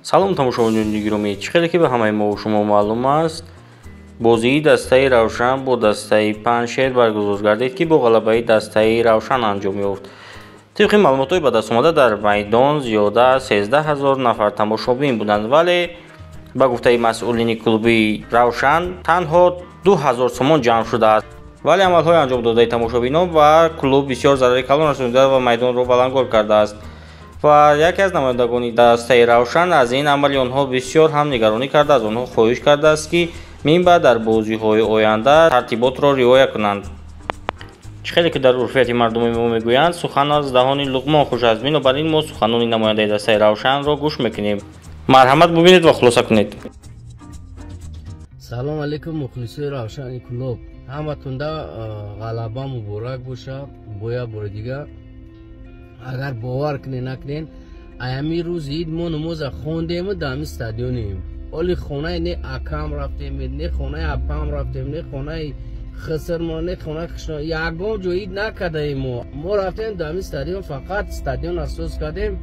Салом тамошобинони гиромӣ, чӣ хеле ки ба ҳамаи мо шумо маълум аст, бозии дастаи Равшан бо дастаи Панҷшер баргузор гардид, ки бо ғалабаи дастаи Равшан анҷом ёфт. Тибқи маълумотҳои ба даст омада, дар майдон зиёда аз 13 ҳазор нафар тамошобин буданд, вале ба гуфтаи масъулини клуби Равшан танҳо 2 ҳазор сомон ҷамъ шудааст. Вале амалҳои анҷом додаи тамошобинон ба клуб бисёр зарари калон расонида ва майдонро валангор кардааст. Ва яке аз намояндагони дастаи Равшан аз ин амали онҳо бисёр ҳам нигаронӣ карда, аз онҳо хоҳиш кардааст, ки минбаъд дар бозиҳои оянда тартиботро риоя кунанд. Чӣ хеле ки дар урфияти мардуми мо мегӯянд, сухан аз даҳони Луқмон хуш аст. Бинобар ин мо суханони намояндаи дастаи Равшанро гӯш мекунем. Марҳамат, бубинед ва хулоса кунед. Салом алейкум, мухлисои Равшани клуб. Ҳаматонда ғалаба муборак боша. Бо як бори дига агар бовар кунед накунед, аями рӯзи ид мо намоза хондему дар ҳамин стадионем. Оли хонаи не акам рафтем, не хонаи апам рафтем, не хонаи хисрмо, не хонаи хишно, ягон ҷо ид накардаем мо. Мо рафтем дар ҳамин стадион, фақат стадион асос кардем,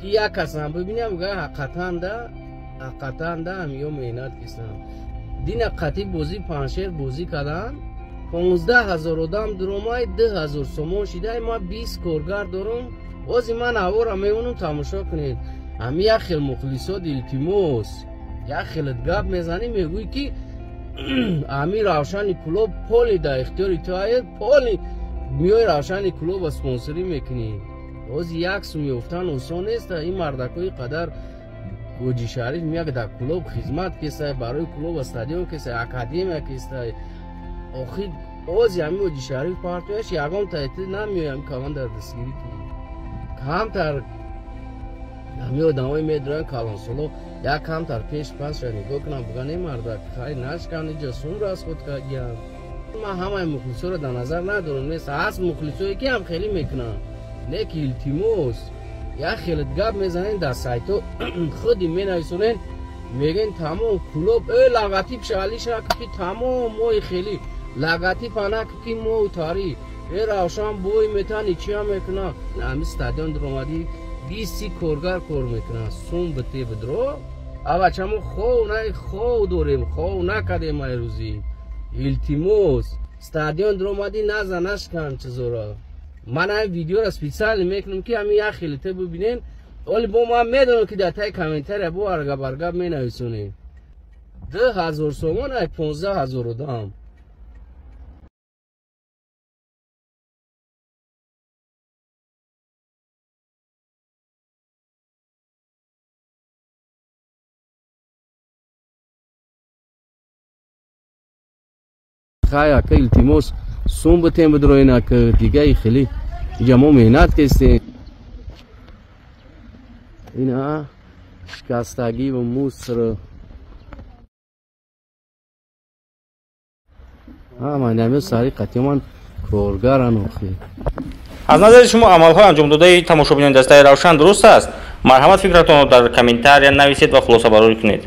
ки як касам бибинем, гӯя ҳақиқатан да ҳамиё меҳнат кистанд. Дина қатъи бозӣ Панҷшер бозӣ карданд, 15 ҳазор одам дуромай, 2 ҳазор сомон шидай. Ман 20 коргар дорум. Бози ман ҳаворо мемонам, тамошо кунед. Ҳами як хел мухлисот, илтимос, як хелат гап мезанӣ, мегӯӣ ки ҳами Равшани клуб поли дар ихтиёри ту ае, поли миёи Равшани клуба спонсорӣ мекунӣ. Бози як сум ёфтан осон нест. Ин мардакҳои қадар Ҳоҷи Шариф меяк дар клуб хизмат кесай, барои клуба стадион кесай, академия кесай. Охир ози ҳами Ҳоҷи Шариф партояш ягон тайти намеоям каван дар дастгирӣ кунӣ. Камтар ҳами одамои медоранд калонсоло, як камтар пеш пасша нигоҳ кунам, буга не мардак хай нашкан, иҷо сум расход кардиям. Ман ҳамаи мухлисоро дар назар надорам, нест ҳаст мухлисое ки ҳам хеле мекунанд, не ки илтимос, як хелат гап мезанен дар сайтҳо, худи менависонен, мегӯен тамом клуб логотип шалиша ки тамом мои хеле логотип ана ки мо тари Равшан бой метани чия мекуна. Ҳами стадион дуромадӣ 20 коргар кор мекунанд, сум бите бидро. Авача мо хов на хов дорем, хов накардем ай рӯзи. Илтимос, стадион дуромадӣ наза нашкан чизоро. Ман ҳамин видеоро специально мекунам, ки ҳамин як хелите бибинен. Оли бо ман медонам, ки дар таи комментария бо аргабаргаб менависонем. 2 ҳазор сомон ай 15 ҳазор одам. Хай ака, илтимос, сум битем бидроен ака, дигаи хеле иҷа мо меҳнат кестем. Ина шикастагӣ ва муср ҳама намё сари қатъи ман коргаран охи. Аз назари шумо амалҳои анҷомдодаи тамошобинони дастаи Равшан дуруст аст? Марҳамат, фикратонро дар комментария нависед ва хулосабарорӣ кунед.